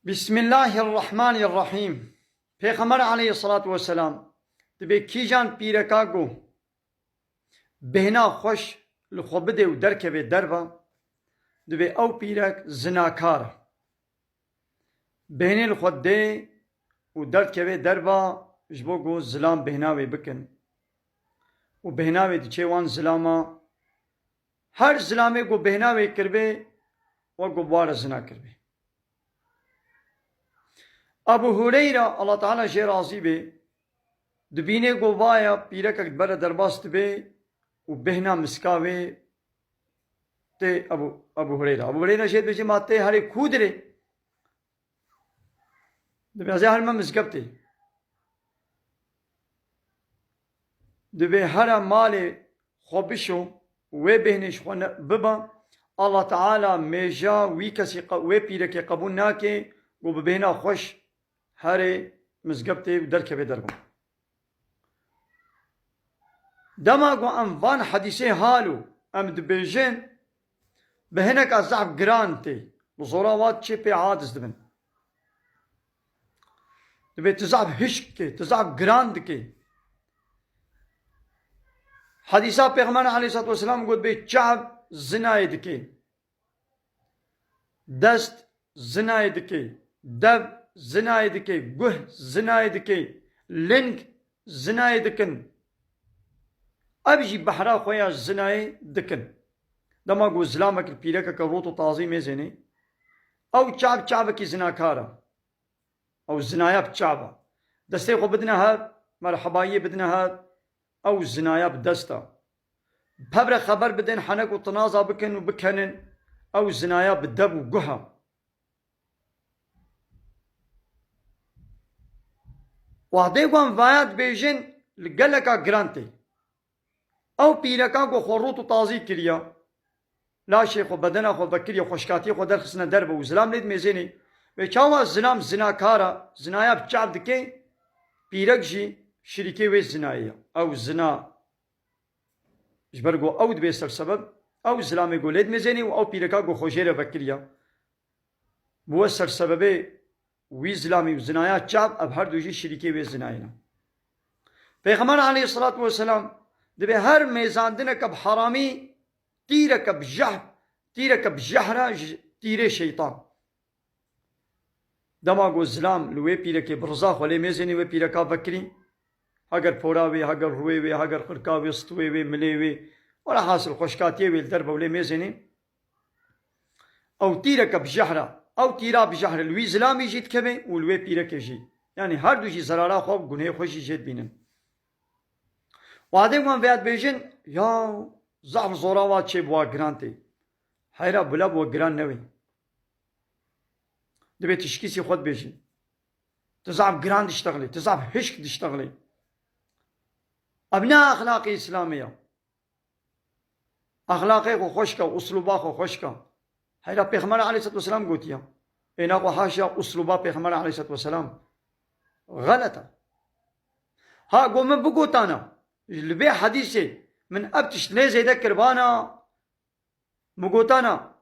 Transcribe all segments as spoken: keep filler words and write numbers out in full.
Bismillahirrahmanirrahîm. Pêxember aleyhisselatu vesselam dibê kîjan pîreka ku bêhna xweş li xwe bidê û derkevê derva, dibê ew pîrek zinakar e. Bêhnê li xwe dê û derdkevê derva ji bo ku zilam bêhna wê bikin. Û bêhna wê diçê wan zilama, her zilamê ku bêhna wê kiribê, wek ku bi wa re zina kiribê. Abu Hureyra, Allah Teala jê razî bê, dibînê ku vaya pîrekek di ber re derbas dibe û bêhna miska wê tê Abu, Abu Hureyra. Abu Hureyra jê dibêje, ma tê herê kû dirê? Dibê, ez ê herime mizgeftê. Dibê here malê xwe bişo, wê bêhnê ji xwe ne, biba. Allah Teala mêja wî kesî qe-, wê pîrekê qebûl nake, ku bi bêhna xweş herê mizgeftê û derkevê derve. Dema ku em van hedîsê halo, em dibêjin, bi hineka zehf giran tê. Bi zora wat çê pê aciz dibin. Dibê tu zehf hişk dikê, tu zehf giran dikê. Hedîsa Pêxember aleyhissalatu vesselam got bê çav zinayê dikê. Dest zinayê dike, dev zinayê dike, guh zinayê dike, ling zinayê dikin. Ev jî behra xwe ya zinayê dikin. Dema ku zilamek li pîrekeke rût û tazî mêzênê, ew çav çavekî zinakar e. Ew zinaya bi çav e. Destê xwe bidine hev, merhebayiyê bidine hev, ew zinaya bi dest e. Pevre xeber bidin, henek û tinaza bikin û bikenin, ew zinaya bi dev û guh e. Wadê ku em vaya dibêjin, li geleka giran tê. Ew pîreka ku xwe rût û tazî kiriya, laşê xwe, bedena xwe vekiriye, xweşkatiyê xwe derxistine derve û zilam lê dimêzênê. Wê çawa zilam zinakar e, zinaya bi çav dike, pîrek jî şirîkê wê zinayê ye. Ew zina, ji ber ku ew dibe sersebeb, ew zilamê ku lê dimêzênê û ew pîreka ku xwe jê re vekiriya, bûye sersebebê wî zilamî û zinaya çav, ev her du jî şirîkê wê zinayê ne. Pêxember aleyhisselatu vesselam dibê her mêzandineke bi heramî tîreke bi jehr, tîreke bi jehr e ji tîrê şeytan. Dema ku zilam li wê pîrekê bi riza xwe lê mêzênê wê pîreka vekirî, heger pora wê, heger rûyê wê, heger qirka wê, stûyê wê, milê wê, wela hasil xweşkatiyê wê li derve lê mêzênê, ew tîreke bi jehr e, ew tîra bi jehr e li wî zilamî jî dikeve û li wê pîrekê jî. Yanî her du jî zerara xwe û gunhê xwe jî jê dibînin. Wadê wan vêya dibêjin, ya zaf zora wa çê bi wa giran tê. Heyra bila bi we giran newê. Dibê tu ji kîsî xwe dibêjî. Tu zaf giran diştexilî, tu zaf hişk diştexilî. Ev ne exlaqê Îslamê ye. Exlaqê xwe xweş ke, uslûba xwe xweş ke. Heyra Pêxember aleyhisselatu vesselam gotiye. Êna xwe haşa uslûba Pêxember aleyhisselatu vesselam xelet e. Ha, go min bigotana, li vê hedîsê min ev tişt lê zêde kiribana, min gotana,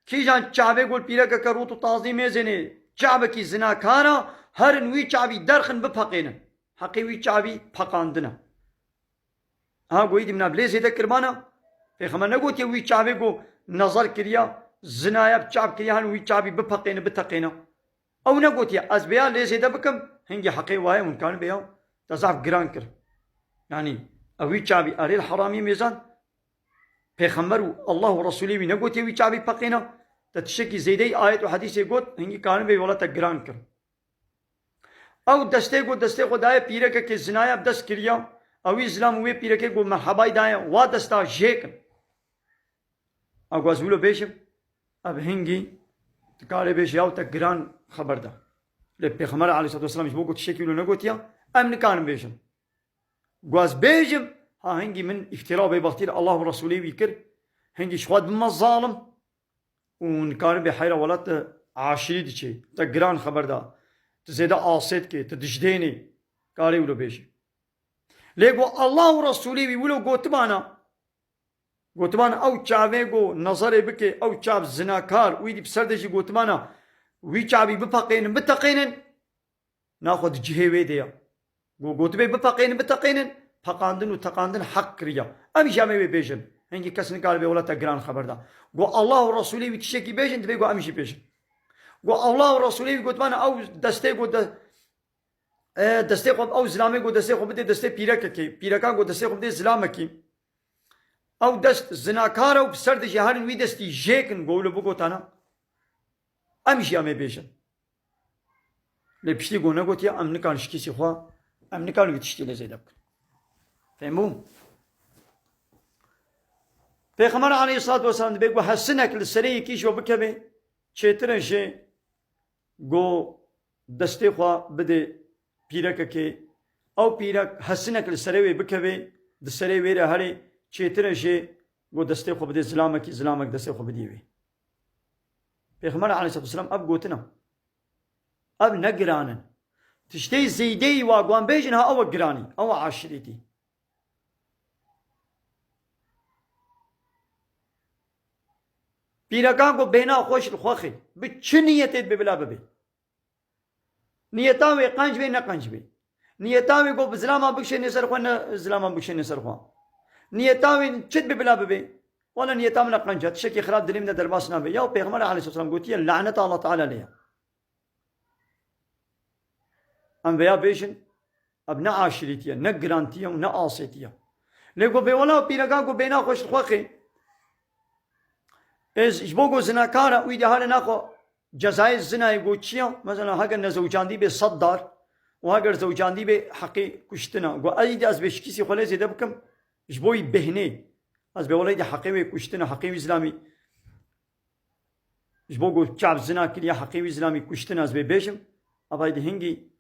kîjan çavê ku li pîrekeke rût û tazî mêzênê çavekî zinakar e, herin wî çavî derxin bipeqênin. Heqê wî çavî peqandin e. Ha, goyî dî min ev lê zêde kiribana. Pêxember negotiye wî çavê ku nezar kiriya, zinaya bi çav kiriya, herin wî çavî bipeqêne, biteqêne. Ew negotiye, ez bêya lê zêde bikim, hingî heqê waye hûn karin bêya, te zaf giran kir. Yanî, ew wî çavî erê li heramî mêzan, Pêxember û Allah û Resûlê wî negotiye wî çavî peqêne, te tiştekî zêdeyî ayet û hedîsê got, hingî karin bê wela te giran kir. Ew destê ku destê xwe daye pîrekekê zinaya bi dest kiriya, ew wî zilam û wê pîrekê ku merhebayî daye, wa desta jêkin. Ew ku ez wilo bêjim, ev hingî dikarê bêje, yaw te giran xeber da. Lê Pêxember aleyhisselatu vesselam ji bo ku tiştekî wilo negotiya, em nikarin bêjin. Ku ez bêjim, ha hingî min îftira û bêbextî li Allah û Resûlê wî kir, hingî ji xwe dibime zalim, û nikarin bê heyra wela te aşirî diçê, te giran xeber da, tu zêde asê dikê, tu dijdênê, karê wilo bêjî. Lê ku Allah û Resûlê wî wilo gotibana, gotibana ew çavê ku nezerê bike, ew çav zinakar, wî dî bi ser de jî gotibana, Wî çavî bipeqênin, biteqênin, naxwe di cihê wê de ye. Go, gotibê bipeqênin, biteqênin, peqandin û teqandin heq kiriye. Em jî em ê wê bêjin. Hingî kes nikaribe wela te giran xeber da. Go Allah û Resûlê wî tiştekî bêjin, divê go em jî bêjin. Go Allah û Resûlê wî gotibana ew destê go de, e, destê xwe, ew zilamê go destê xwe bidê destê pîrekekê. Pîrekan go destê xwe bidê zilamekî. Ew dest zinakar e û bi ser de jî herin wî destî jêkin, go wilo bigotana. Em jî em ê bêjin. Lê piştî go negotiye, em nikan ji kîsî xwe, em nikan wî tiştî lê zêde bikin. Fehmû? Pêxember aleyhissalatu vesselam dibê ku hesinek li serê yekî ji we bikeve, çêtir e jê ku destê xwe bidê pîrekekê. Ew pîrek hesinek li serê wê bikeve, di serê wê re herê, çêtir e jê ku destê xwe bidê zilamekî, zilamek destê xwe bidî wê. Pêxember aleyhissalatu vesselam ev gotina. Ev ne giran in. Tiştê zêdeyî wa guan bêjin ha ew e giranî, ew e aşirîtî. Pîrekan ku bêhna xweş li xwe xê, bi çi niyetê dibe bila bibe. Niyeta wê qenc bê, ne qenc bê. Niyeta wê ku bi zilama bikişêne ser xwe, ne zilama bikişêne ser xwe. Niyeta wê çi dibe bila bibe. Wala niyeta min e qenc e, tiştekî xirab dilê min de derbas nabe. Ya Pêxember aleyhisselam gotiye, laneta Allah Teala lê ye. Em veya bêjin, ev ne aşirîtî ye, ne girantî ye û ne asêtî ye. Lê ku bê wela pîrekan ku bêhna xweş li xwe xê, ê ji bo ku zinakar e, wî dê hale naxwe cezayê zinayê ku çi ye? Mesela heger nezewcandî bê sed dar û heger zewcandî bê heqê kuştina. Ku ey dê ez bê şikîsî xwe lê zêde bikim, ji bo wî bêhnê. Ez bê wela dê heqê wê kuştina, heqê wî zilamî. Ji bo ku çav zina kiriye, heqê wî zilamî kuştin ez bê bêjim, ava di hingî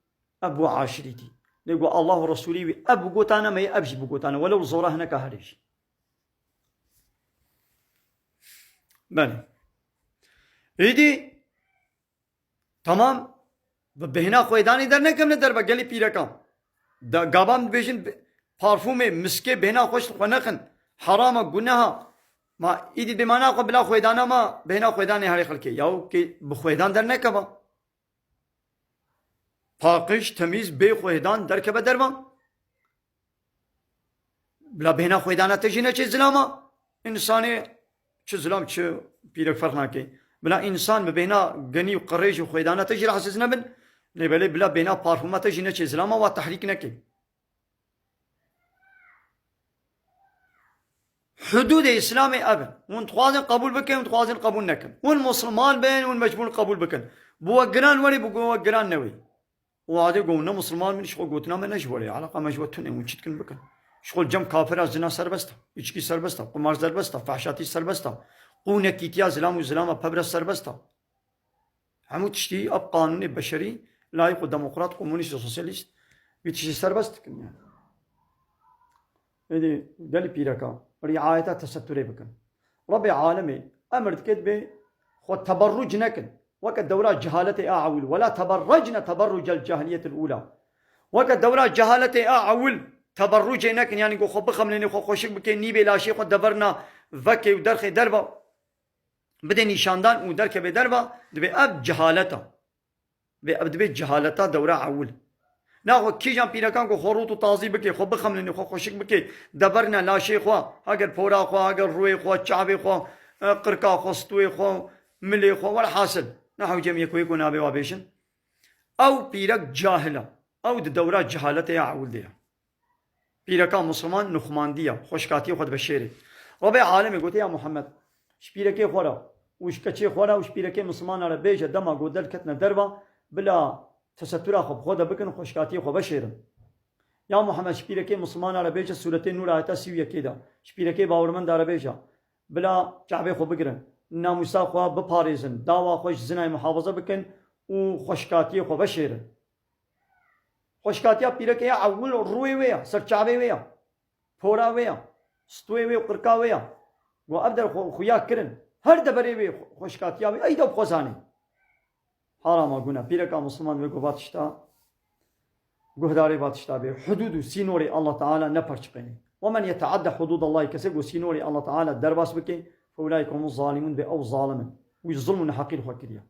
ev bû aşirîtî. Lê ku Allah û Resûlî wî ev bigotane, me yê ev jî bigotane, welew zora hineka herê jî. Belê. Êdî, temam, bi bêhna xwêdanê dernekevne derve gelî pîrekan. Da, gavan dibêjin bi-, parfûmê, miskê bêhna xweş li xwe nexin. Herama, guneha. Ma îdî bêmana xwe bila xwêdana ma bêhna xwêdanê herê xelkê. Yaw kê bi xwêdan dernekeva. Paqij, temîz, bê xwêdan derkeve derva. Bila bêhna xwêdana te jî neçê zilama. Însanê çi zilam çi pîrek ferq nake. Bila însan bi bêhna genî û qirêj û xwêdana te jî rahatsiz nebin. Lê belê bila bêhna parfûma te jî neçê zilama wa tehrîk neke. Hudûdê Îslamê ev in. Hûn dixwazin qebûl bikin, hûn dixwazin qebûl nekin. Hûn Musulman bin, hûn mecbûr qebûl bikin. Bi we giran werê, bi we giran newê. Û adê ku ne Musulman bin, ji xwe gotina me ne ji werê. Eleqa me ji we tune, hûn çi dikin bikin. Ji xwe cem kafira zina serbest e, içkî serbest e, qumar serbest e, fahşatî serbest e. Qûnekîtiya zilam û zilama pevre serbest e. Hemû tiştî ev qanûnê beşerî, layîk û demokrat, komunîst û sosyalîst, vî tiştî serbest dikin yani. Êdî gelî pîreka, riayeta tesetturê bikin. Rebê alemê emir dike dibê xwe teberruc nekin. Weke dewra cehaletê a ewil. Wela teberrecne teberrucel cahiliyetil ula. Weke dewra cehaletê a ewil teberrucê nekin. Yani ku xwe bixemlênê, xwe xweşik bikê, nîvê laşê xwe deverna vekê û derxê derva. Bide nîşandan û derkeve derva, divê ev cehalet e. Vê ev divê cehaleta dewra ewil. Naxwe kîjan pîrekan ku xwe rût û tazî bike, xwe bixemlîne, xwe xweşik bike, deverine laşê xwe, heger pora xwe, heger rûyê xwe, çavê xwe, e, qirka xwe, stûyê xwe, milê xwe, welhasil. Ne hewce em yek û yek û nabê wa bêjin. Ew pîrek cahil e. Ew di dewra cehaletê ya ewil de ye. Pîreka Musulman nuxmandiya, xweşkatiyê xwe dibe şêrê. Rebê alemê gote, ya Muhammed, ji pîrekê xwe re û ji keçê xwe re û ji pîrekê Musulmana re bêje, dema ku derketine derva, bila tesetura xwe bi xwe de bikin, xweşkatiyê xwe veşêrin. Ya Muhammed, ji pîrekê Musulmana re bêje, Sûretê Nûr ayeta sî û yekê de, ji pîrekê bawermenda re bêje, bila çavê xwe bigirin, namûsa xwe biparêzin, dawa xwe ji zinayê muhafaza bikin û xweşkatiyê xwe veşêrin. Xweşkatiya pîrekê ya ewil rûyê wê ya, serçavê wê ya, pora wê ya, stûyê wê û qirka wê ya. Go ev der xwe xuya kirin. Her deverê wê xweşkatiya wê, ey de bi xwe zanê. Harama guna. Pîreka Musulman wê go va tişta, guhdarê va tişta bê. Hudûd û sînorê Allah Teala neperçiqênê. Ve men yeteadde hudûdallahî, kesê go sînorê Allah Teala derbas bike, fe ulaîke humuz zalimûn, bê ew zalim in. Wî zulm û neheqî li xwe kiriye.